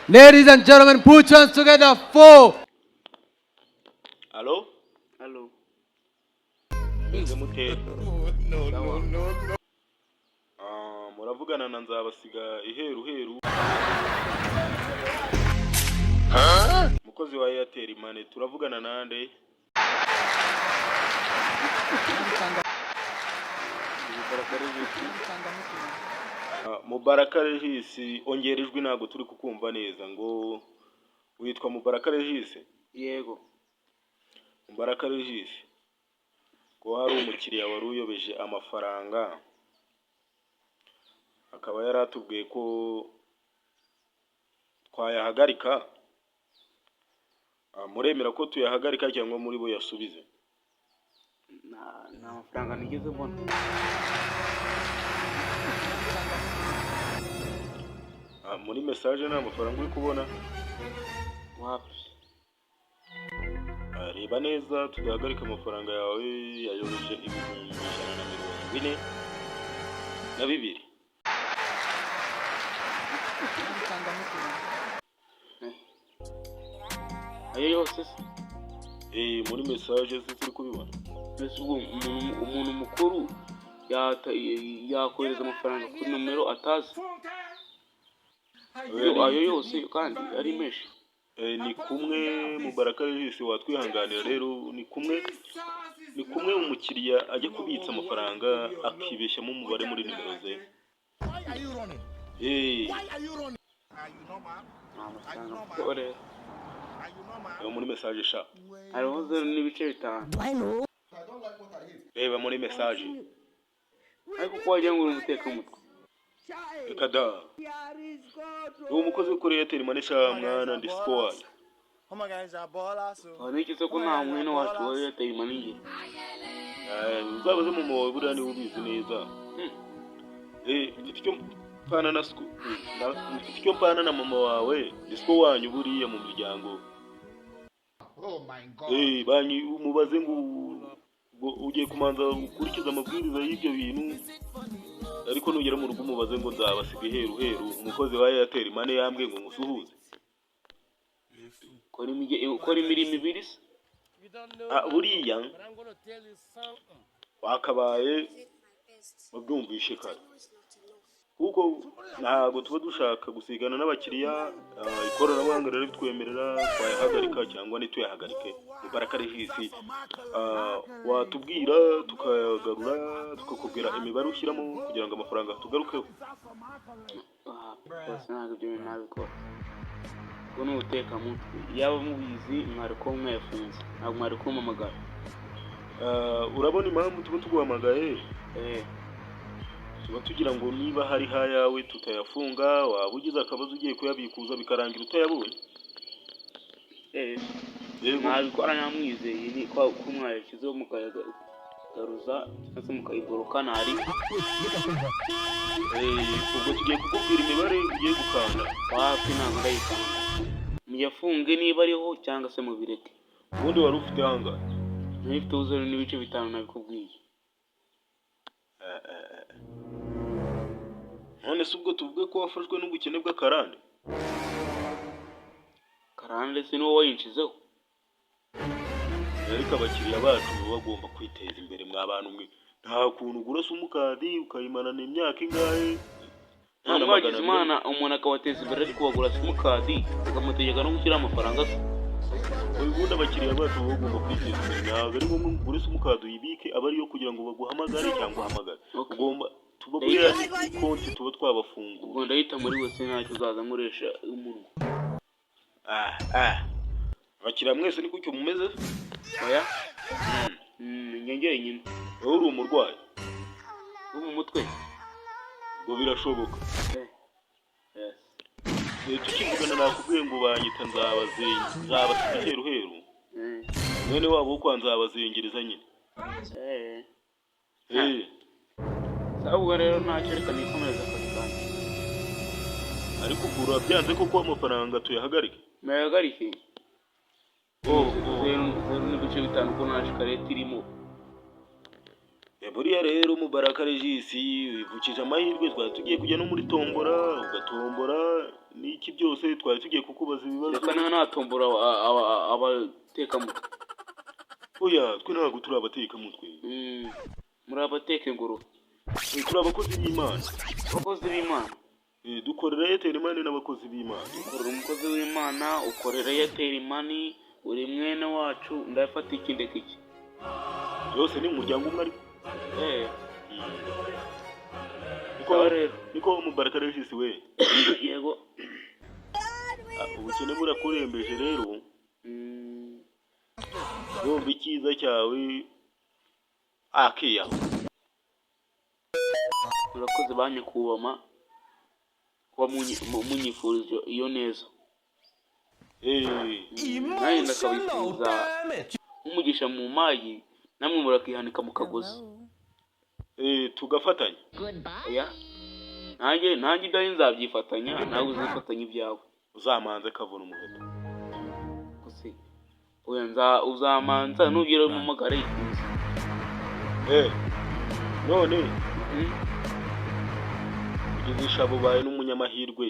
Ladies and gentlemen, put your hands together for Allo? Allo. Meze mute? Sawa. Ah, muravugana na Nzabasiga iheru heru, umukozi wa Airtel Money. Turavugana nande? Mubaraka Regis. Ah, Mubaraka Regis, ongera ijwi, ntabwo turi kukumva neza. Ngo witwa Mubaraka Regis? Yego. Mubaraka Regis, ko hari umukiriya wari uyobeje amafaranga, akaba yari atubwiye ko twayahagarika. Ah, muremera ko tuyahagarika cyangwa muri bo yasubize? Nta mafaranga nigeze mbona. Ah, muri message nta mafaranga uri kubona? Wapi. Ah, reba neza tudahagarika amafaranga yawe. Yayobeje 142,000. Ayo yose se? Eh, muri message se turi kubibona. Mbese ubwo umuntu mukuru yakohereza amafaranga kuri nomero atazi? Ayo yose kandi ari menshi. Eh, ni kumwe Mubaraka Regis, watwihanganira rero. Ni kumwe umukiriya ajya kubitsa amafaranga akibeshyamo umubare muri nimero ze. Eh, Nta mafaranga mfite rero. Reba muri message sha. Hariho 0.5. Reba muri message. Ariko ko wagira ngo uri umutekamutwe. Reka da. Uwo mukozi wo kuri Airtel Money sha mwana, ndi siko wayo. Waba se ko nta mwene wacu wa Airtel Money ngira? Eh, uzabaze mu wawe, buriya niwe ubizi neza. Eh, mfite icyo mpana na siko, mfite icyo mpana na mama wawe, ndi siko wanyu buriya mu miryango. Oh my God. Eh, banki umubaze ngo ugiye kumanza ukurikize amabwiriza y'ibyo bintu, ariko nugera mu rugo umubaze ngo Nzabasiga iheru heru, umukozi wa Airtel Money, yambwiye ngo ngusuhuze. Ukora imirimo ibiri se? Ah, buriya wakabaye wabyumvishe kare, kuko ntabwo tuba dushaka gusigana n'abakiriya. Ah, ikoranabuhanga rero bitwemerera twayahagarika cyangwa ntituyahagarike. Mubaraka Regis, ah, watubwira tukayagarura, tukakubwira imibare ushyiramo kugira ngo amafaranga tugarukeho. Ah, rwose ntabwo ibyo bintu nabikora. Ubwo ni ubutekamutwe. Yaba mubizi mwari kuba mwayafunze, ntabwo mwari kumpamagara. Ah, urabona impamvu tuba tuguhamagaye? Eh. Tuba tugira ngo niba hari hayawe tutayafunga, waba ugize akabazo ugiye kuyabikuza bikarangira utayabonye. Eh. Yego. Mwabikora namwizeye, ni ko mwayashyizeho mukayagaruza cyangwa se mukayigoroka ntari. Eh, ubwo tugiye kukubwira imibare ugiye gukanda. Wapi, ntabwo ndayikanda. Muyafunge niba ariho cyangwa se mubireke. Ubundi wari ufite angahe? Nari mfite 0.5, nabikubwiye. Eh, eh, eh. None se ubwo tuvuge ko wafashwe n'ubukene bw'akarande? Karande se niwo wayinshizeho? Ariko abakiriya bacu baba bagomba kwiteza imbere, mwa bantu mwe. Nta kuntu ugura simukadi ukayimarana imyaka ingahe? Nta Nta na mwagize 200. Imana umuntu akabateza imbere, ariko bagura simukadi bakamutegeka no gushyiraho amafaranga se? Ubundi abakiriya bacu baba bagomba kwiteza imbere. Ntabwo ari ngombwa ngo ugure simukadi uyibike, aba ariyo kugira ngo baguhamagare cyangwa uhamagare. Okay. Ugomba tuba buriya ni konti tuba twabafunguye. Ubwo ndahita muri wese, ntacyo uzaza nkoresha umunwa. Ah, ah. Abakiriya mwese ni gutyo mumeze? Oya. Njye njyenyine. Wowe uri umurwayi? Wo mu mutwe. Ngo birashoboka. Eh. Yes. Eh, tukivugana nakubwiye ngo banyita Nzabasiga iheru heru. Eh. Mwene wabo wo kwa Nzabazengereza nyine. Eh. Eh, Sawa, ubwo rero ntacyo, reka nikomereze akazi kanjye. Ariko ubwo byanze koko amafaranga tuyahagarike? Muyahagarike. Oh, oh. 0.5 ko nta shikarete irimo. Buriya rero Mubaraka Regis, wivukije amahirwe. Twari tugiye kujya no muri tombora, ugatombora n'iki byose. Twari tugiye kukubaza ibibazo. Reka niba natombora abatekamutwe. Oya, twe ntabwo turi abatekamutwe. Muri abateka ingurube. Turi abakozi b'Imana. Abakozi b'Imana. Dukorera Airtel Money n'abakozi b'Imana. Ukorera umukozi w'Imana, ukorera Airtel Money, uri mwene wacu. Ndafata iki, ndeka iki? Byose ni umuryango umwe ariko. Niko. Sawa rero. Niko Mubaraka Regis we. Yego. Ah, ubukene burakurembeje rero. Yumva icyiza cyawe akiyaho. Murakoze ba nyakubahwa kuba munyifuriza iyo neza. Nanjye ndakabifuriza nk'umugisha mu mayi, namwe murakihanika mu kagozi. Tugafatanya. Oya, nanjye ibyanjye nzabyifatanya, nawe uzifatanya ibyawe. Uzamanze kavuna umuheto. Gusa oya, uzamanza nugera umpamagare uze. None ugize ishabo, ubaye n'umunyamahirwe.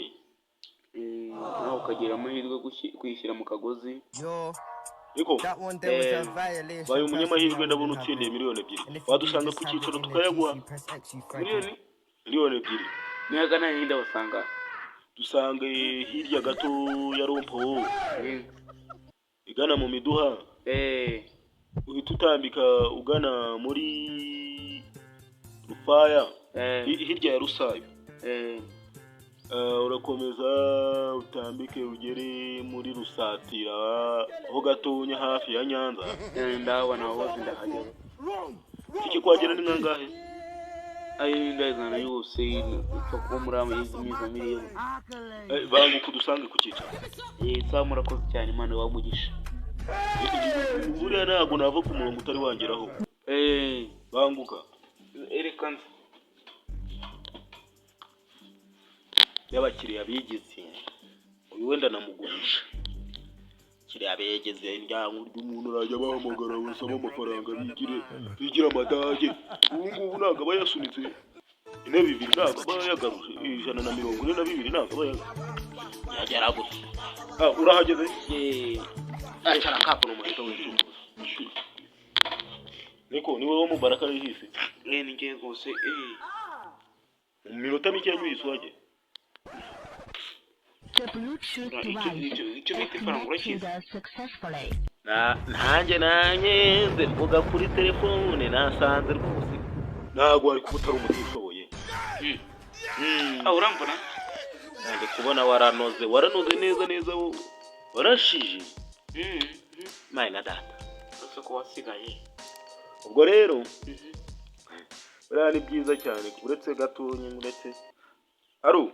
Nawe ukagira amahirwe yo kwishyira mu kagozi. Yo, Niko. that one there was a violation. Baye umunyamahirwe, ndabona utsindiye 2 miliyoni. Wadusanga ku cyicaro tukayaguha. Miliyoni? 2 miliyoni. Nihagana hinda basanga? Dusange hirya gato ya rond-point igana mu Miduha. Uhita utambika ugana muri Rufaya, hirya ya Rusayo. Urakomeza utambike ugere muri Rusatira ho gatonya hafi ya Nyanza. Ndabona hose, ndahagera. Itike kuhagera ni nkangahe? Ayo ndazana yose ipfa kuba muri amezi miza miliyoni. Banguka udusange ku cyicaro. Sawa, murakoze cyane, Imana ibahe umugisha. Buriya ntabwo nava ku murongo utari wangeraho. Banguka. Reka nze. Y'abakiriya bigize uyu wenda namugurisha kiriya begeze indyango ry'umuntu, arajya bahamagara basaba amafaranga, bigire bigire amadage. Ubu ngubu ntabwo aba yasunitse intebe ibiri, ntabwo aba yagaruje 142, ntabwo aba yagera gutya. Ah, urahageze. Acara kapona umuheto w'inzu. Niko, ni wowe Mubaraka Regis? Ni njye rwose. Mu minota mike yanyuye iswage. The Bluetooth device Icyo bita ifaranga urakizi? connected successfully. Nanjye nanyenze mvuga kuri telefone, nasanze rwose ntabwo wari kuba utari umutishoboye. Ah, urambona? Ndi kubona waranoze, waranoze neza neza, wowe warashije. Mayi na data. Uretse ko wasigaye. Ubwo rero buriya ni byiza cyane, uretse gatonya, uretse aro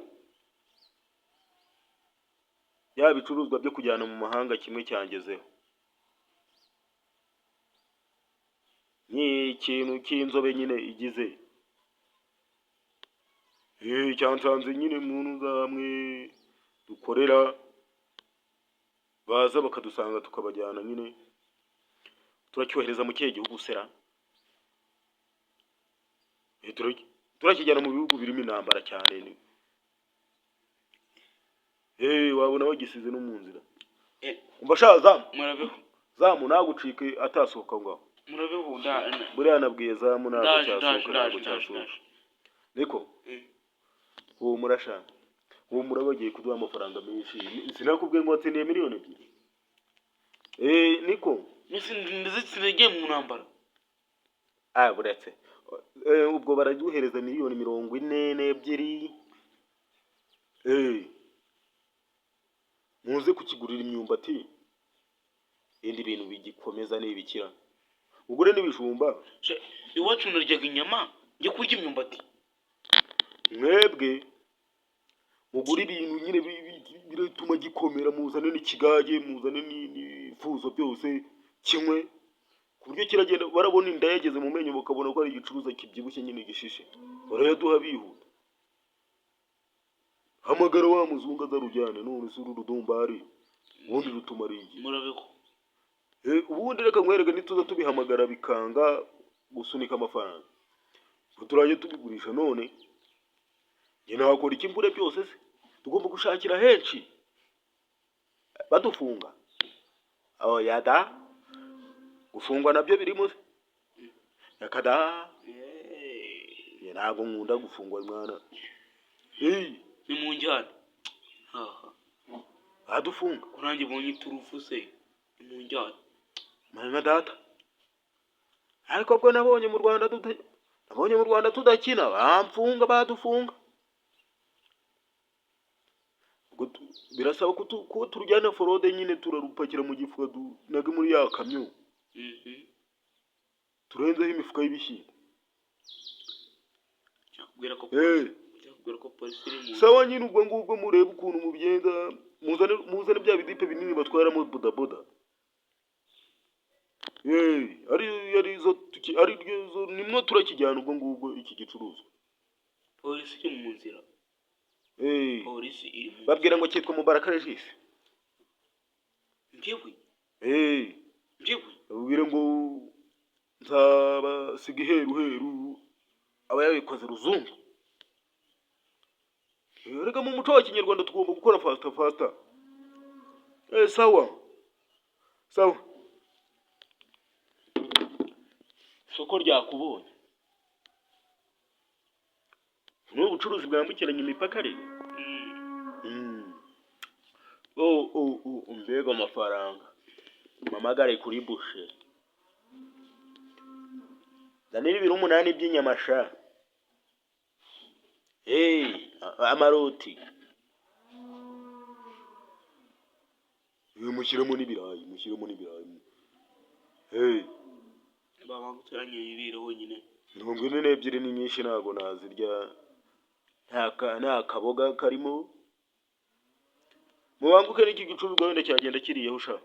ya bicuruzwa byo kujyana mu mahanga kimwe cyangezeho, ni ikintu cy'inzobe nyine igize. Cyansanze nyine mu hamwe dukorera, baza bakadusanga tukabajyana nyine. Turacyohereza mu kihe gihugu sera? Turakijyana mu bihugu birimo intambara cyane ni wabona bagisize no mu nzira. Umva sha zamu. Murabeho. Zamu ntagucike atasohoka aho ngaho. Murabeho Buriya nabwiye zamu ntabwo ndaje, cyasohoka. ndaje, Ntabwo ndaje, ndaje, cyasohoka. ndaje. Niko. Humura sha, humura, bagiye kuduha amafaranga menshi. Sinakubwiye ngo watsindiye 2 miliyoni? Niko. Mbese ndazitsinda mu ntambara? Ah, buretse. Ubwo baraduhereza 42 miliyoni. Muze kukigurira imyumbati, ibindi bintu bigikomeza n'ibikira, ugure n'ibijumba. Iwacu naryaga inyama, njya kurya imyumbati? Mwebwe mugure ibintu nyine biratuma gikomera, muzane n'ikigage, muzane n'ifuzo, byose kimwe, ku buryo kiragenda barabona inda yageze mu menyo, bakabona ko ari igicuruza kibyibushye nyine gishishe, barayaduha bihuta. Hamagara wa muzungu azarujyane. None se uru rudumbari ubundi rutumara iki? Murabeho. Ubundi reka nkwereke, nituza tubihamagara bikanga gusunika amafaranga. Ngo turajya tubigurisha none njye nakora iki mbure byose se? Tugomba gushakira henshi badufunga. Oya da, gufungwa nabyo birimo se? Reka da. Njye ntabwo nkunda gufungwa, mwana. Hey, Ni mu njyana haha. Badufunga. Ko nanjye mbonye iturufu se, ni mu njyana. Mama data, ariko bwo nabonye mu Rwanda tudakina, bamfunga, badufunga. Ubwo birasaba ko turujyana forode nyine, turarupakira mu gifuka, tunage muri ya kamyo, turenzeho imifuka y'ibishyimbo. Cyakubwira ko cyakubwira ko polisi iri mu Sawa nyine, ubwo ngubwo murebe ukuntu mubigenza, muzane bya bidipe binini batwaramo bodaboda. Ari zo nimwo turakijyana ubwo ngubwo iki gicuruzwa. Polisi iri mu nzira. Polisi iri mu Babwira ngo cyitwa Mubaraka Regis. Njyewe? Njyewe? Babwira ngo nzabasiga iheru heru aba yabikoze ruzungu. Reka, mu muco wa kinyarwanda tugomba gukora faster faster. Sawa sawa, isoko ryakubonye. Ni ubucuruzi bwambukiranya imipaka rero. Oh, mbega amafaranga! Mpamagare kuri bushe, zanira ibiro 8 by'inyama sha. Hey, amaroti. Mushyiremo n'ibirayi, mushyiremo n'ibirayi. Hey, Babaguteranye ibiro honyine. 42 ni nyinshi, ntabwo nazirya. Nta kaboga karimo. Mubanguke n'iki gicuruzwa wenda cyagenda kiriyeho sha.